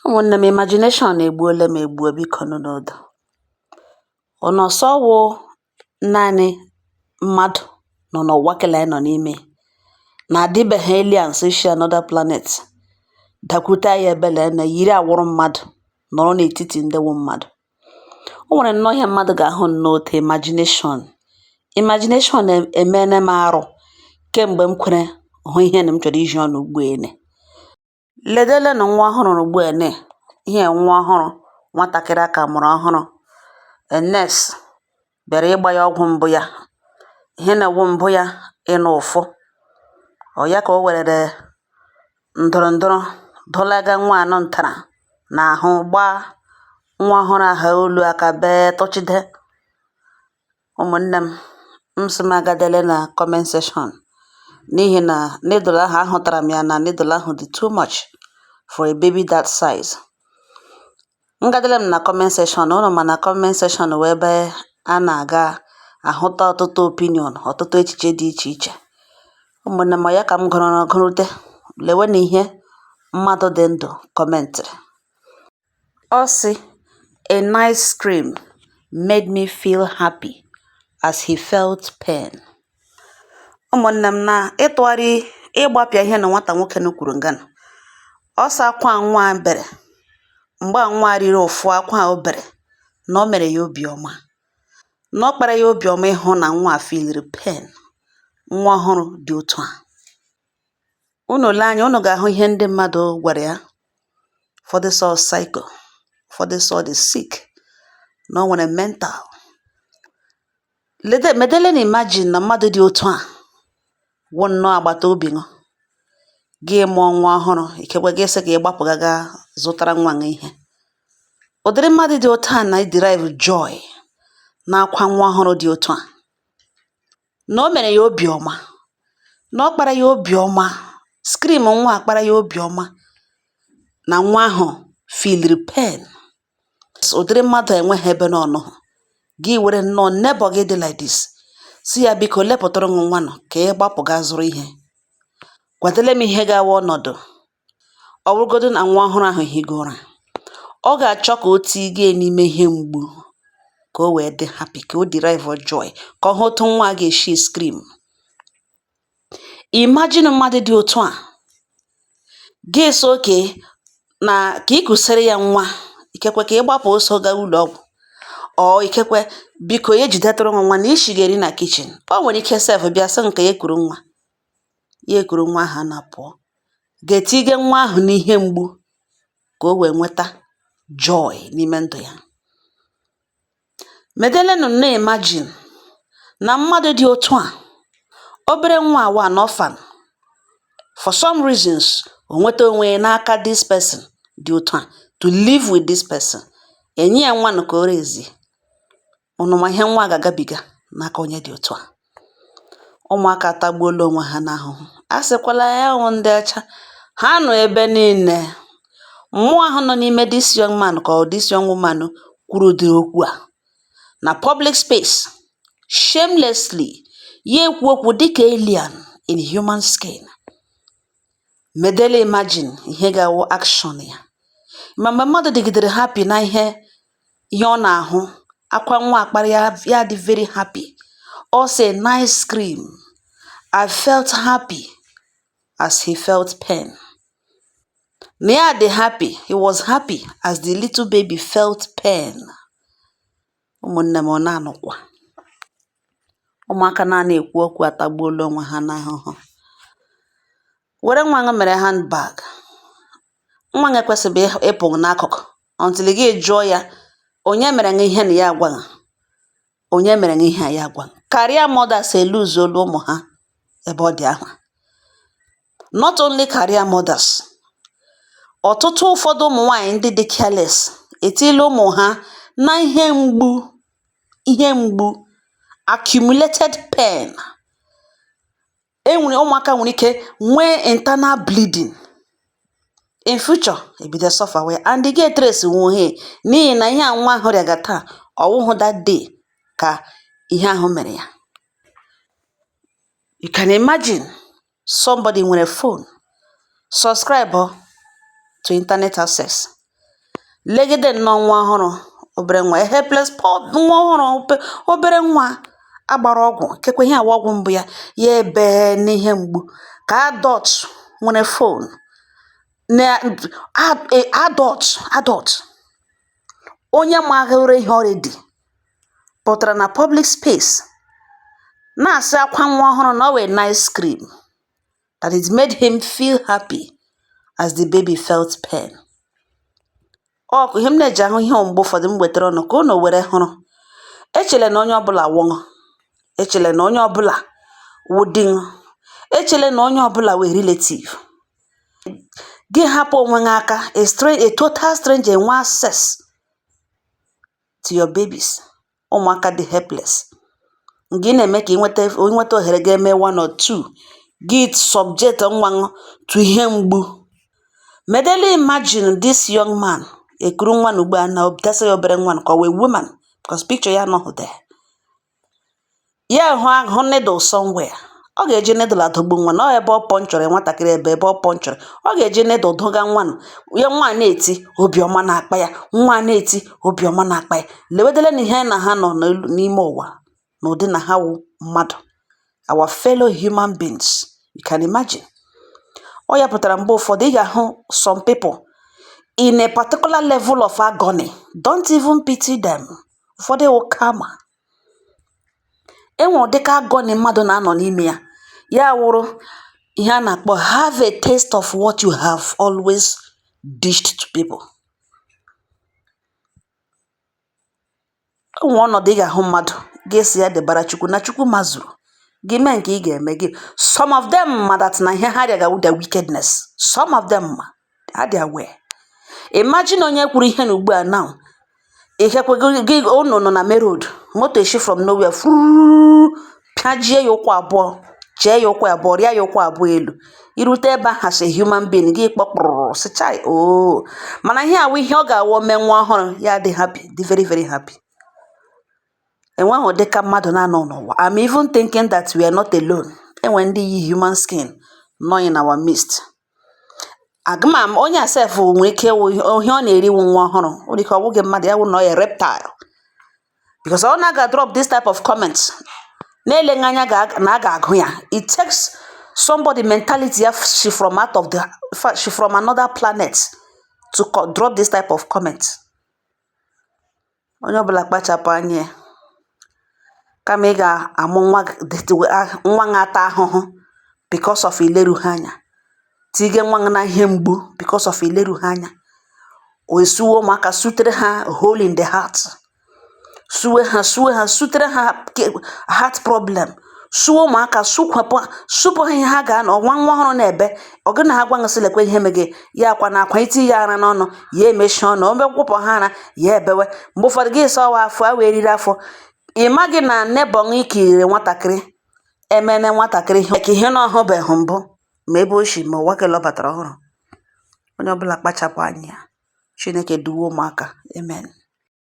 Ụmụnne m, imagination egbuola m egbuo. Biko nụ n'udo. Unu ọsọ wụ naanị mmadụ nọ n'ụwa kele anyị nọ n'ime na adịbeghị aliens si another planet dakwute anyị ebele na yiri awụrụ mmadụ nọrọ n'etiti ndị wụ mmadụ. O nwere nnọọ ihe mmadụ ga-ahụ nnọọ otu imagination. Imagination emene m arụ kemgbe m kwere hụ ihe na m chọrọ iji ọnụ ugbu ene. Ledelenụ nwa ọhụrụ ugbu ene, ihe nwa ọhụrụ, nwatakịrị aka mụrụ ọhụrụ. A nurse bịara ịgba ya ọgwụ mbụ ya. Ihe na-ewu mbụ ya ịnụ ụfụ. Ọ ya ka o werere ndọrọ ndọrọ dọlaga nwa anọ ntara n'ahụ, gbaa nwa ọhụrụ ahụ olu aka bee tụchide. Ụmụnne m, m sị m agadele na comment section n'ihi na needle ahụ ahụtara m ya na needle ahụ dị too much for a baby that size. Ngadele m na comment section ụnụ, ma na comment section wee ebe a na-aga ahụta ọtụtụ opinion, ọtụtụ echiche dị iche iche. Ụmụnne m, ya ka m gụrụ gụrụte, lewe na ihe mmadụ dị ndụ commentịrị. Ọ sị, "A nice scream made me feel happy as he felt pain." Ụmụnne m, na ịtụgharị ịgbapịa ihe na nwata nwoke nụ kwuru ngana. Ọ sị akwa nwa bere mgbe a nwa riri ụfụ, akwa a o bere na o mere ya obiọma, na ọ kpara ya obiọma ịhụ na nwa a feeliri pain, nwa ọhụrụ dị otu a. Unu lee anya, unu ga-ahụ ihe ndị mmadụ gwara ya. Ụfọdụ sọ psycho, ụfọdụ sọ dị sick, na o nwere mental. Lede medele na imagine na mmadụ dị otu a wụ nnọọ agbata obi ṅụ, gị mụọ nwa ọhụrụ, ikekwe gị sị ka ị gbapụ ga zụtara nwa gị ihe. Ụdịrị mmadụ dị otu a na-derive joy n'akwa nwa ọhụrụ dị otu a, na o mere ya obiọma, na ọ kpara ya obiọma, scream nwa a kpara ya obiọma, na nwa ahụ feeliri pain. Ụdịrị mmadụ enweghị ebe na ọnọghọ. Gị were nnọọ neighbor gị dị like this, sị ya biko lepụtara m nwa nọ ka ị gbapụ gaa zụrụ ihe. Gwadele m ihe ga-awa ọnọdụ. Ọ bụrụgodu na nwa ọhụrụ ahụ higo ụra, ọ ga-achọ ka o tigie n'ime ihe mgbu ka o wee dị happy, ka o derive joy, ka ọ hụ otu nwa a ga-esi scream. Imagine mmadụ dị otu a, gị sị okay na ka ị kùsịrị ya nwa, ikekwe ka ị gbapụ ọsọ gaa ụlọ ọgwụ, or ikekwe biko ya ejidetụrụ gị nwa na ishi ga-eri na kitchen. O nwere ike sef bịa sị nke ya ekuru nwa, ya ekuru nwa ahụ na pụọ, ga-etige nwa ahụ n'ihe mgbu ka o wee nweta joy n'ime ndụ ya. Medelenụ nnọọ imagine na mmadụ dị otu a, obere nwa a wụ an orphan, for some reasons o nweta onwe ya n'aka this person dị otu a, to live with this person, enye ya nwa nụ ka o rezie. Unu ma ihe nwa a ga-agabiga n'aka onye dị otu a? Ụmụaka atagbuola onwe ha n'ahụhụ. A sịkwala ya wụ ndị ọcha ha nọ ebe niile. Mmụọ ahụ nọ n'ime this young man ka ọ this young woman kwuru ụdịrị okwu a na public space shamelessly, ya ekwu okwu dịka alien in human skin. Medele imagine ihe ga-awụ action ya. Ma mgbe mmadụ dịgidere happy na ihe ihe ọ na-ahụ, akwa nwa akpara ya, ya dị very happy. Ọ sị, "Nice scream. I felt happy as he felt pain." Na ya dị happy, he was happy as the little baby felt pain. Ụmụnne m, ọ na-anụkwa ụmụaka na-ana ekwu okwu atagbuola onwe ha n'ahụhụ. Were nwa gị mere handbag. Nwa gị ekwesịbụ ịpụ n'akụkụ until gị jụọ ya onye mere gị ihe, na ya agwa gị onye mere gị ihe a, ya agwa. Career mothers eluzuola ụmụ ha ebe ọ dị ahụ. Not only career mothers, ọtụtụ ụfọdụ ụmụ nwaanyị ndị dị careless etila ụmụ ha na ihe mgbu, ihe mgbu, accumulated pain. E nwere ụmụaka nwere ike nwee internal bleeding in future, ebido suffer well and ị ga-etrace nwu he, n'ihi na ihe a nwa ahụ rịaga taa, ọ wụghụ that day ka ihe ahụ mere ya. You can imagine somebody nwere phone, subscribe to internet access. Legide nnọọ nwa ọhụrụ, obere nwa, a helpless poor nwa ọhụrụ, obere nwa agbara ọgwụ, kekwe ihe awa ọgwụ mbụ ya, ya ebe n'ihe mgbu, ka adult nwere phone na adult onye maghịrị ihe already pụtara na public space na-asị akwa nwa ọhụrụ na ọ wee nice scream, that it made him feel happy as the baby felt pain. Ọ ihe m na-eji ahụ ihe mgbe ụfọdụ m wetara ọnụ ka unu were hụrụ. Echele na onye ọbụla wụṅụ, echele na onye ọbụla wụ di ṅụ, echele na onye ọbụla wụ relative gị. Hapụ onwe gị aka a total stranger enwe access to your babies. Ụmụaka dị helpless. Nke ị na-eme ka ị nweta nweta ohere ga-eme one or two, gị subject nwa ṅụ to ihe mgbu. Medeli imagine this young man ekuru nwa na ugbu a na desa ya obere nwa ka ọ wee woman, because picture ya anọghị there. Ya hụ ahụ needle somewhere, ọ ga-eji needle adọgbu nwa na ọ ebe ọ puncture nwatakịrị, ebe ọ puncture, ọ ga-eji needle dọga nwa nụ ya. Nwa na-eti, obiọma na-akpa ya. Nwa na-eti, obiọma na-akpa ya. Lewedele na ihe na ha nọ n'elu n'ime ụwa n'ụdị na ha wụ mmadụ, our fellow human beings. You can imagine. Ọ ya pụtara mgbe ụfọdụ ị ga-ahụ some people in a particular level of agony. Don't even pity them. Ụfọdụ wụ karma. Enwere ụdịka agony mmadụ na-anọ n'ime ya, ya wụrụ ihe a na-akpọ have a taste of what you have always dished to people. O nwere ọnọdụ ị ga-ahụ mmadụ ga-esi ya debara Chukwu na Chukwu mazuru gị mee nke ị ga-eme gị. Some of them ma that na ihe ha rịaga their wickedness. Some of them ma, ha dị aware. Imagine onye kwuru ihe na ugbu a now, ikekwe gị unu nọ na main road, moto eshi from nowhere furuu pịajie ya ụkwụ abụọ, chee ya ụkwụ abụọ, rịa ya ụkwụ abụọ elu. Irute ebe ahụ as a human being, gị kpọkpụrụ sị, "Chai oo!" Mana ihe awụ ihe ọ ga-awụ mee nwa ọhụrụ ya dị happy, dị very very happy. Enweghị ụdịka mmadụ na-anọ n'ụwa. I'm even thinking that we are not alone. Enwere ndị yi human skin nọ in our midst. Agụma onye a sef nwere ike ịwụ ihe ọ na-eri wụ nwa ọhụrụ. O nwere ike ọ bụghị mmadụ, ya wụ na ọ ya reptile, because ọ na-aga drop this type of comments na-eleghị anya na a ga-agụ ya. It takes somebody mentality ya she from out of the she from another planet to drop this type of comment. Onye ọbụla kpachapụ anya ya, kama ị ga-amụ nwa nwa ga-ata ahụhụ because of ilerughị anya, tige nwa gị na ihe mgbu because of ilerughị anya. O suwe ụmụaka, sutere ha hole in the heart, suwe ha, suwe ha, sutere ha heart problem, suwe ụmụaka, sukwapụ, supụ ha ihe ha ga-anọ. Nwa nwa ọhụrụ na-ebe ọ gị na ha gwa nsị, lekwe ihe megị ya, akwa na akwa iti ya ara n'ọnụ, ya emechi ọnụ, o mekwụpụ ha ara, ya ebewe. Mgbe ụfọdụ gị sọwa afọ a wee riri afọ. Ị maghị na neighbor ikiriri nwatakịrị emene nwatakịrị ihe ka ihe na ọhụbeghị mbụ, ma ebe o si ma ụwa kele ọ batara ọhụrụ. Onye ọbụla kpachapụ anya ya. Chineke duwe ụmụaka. Amen.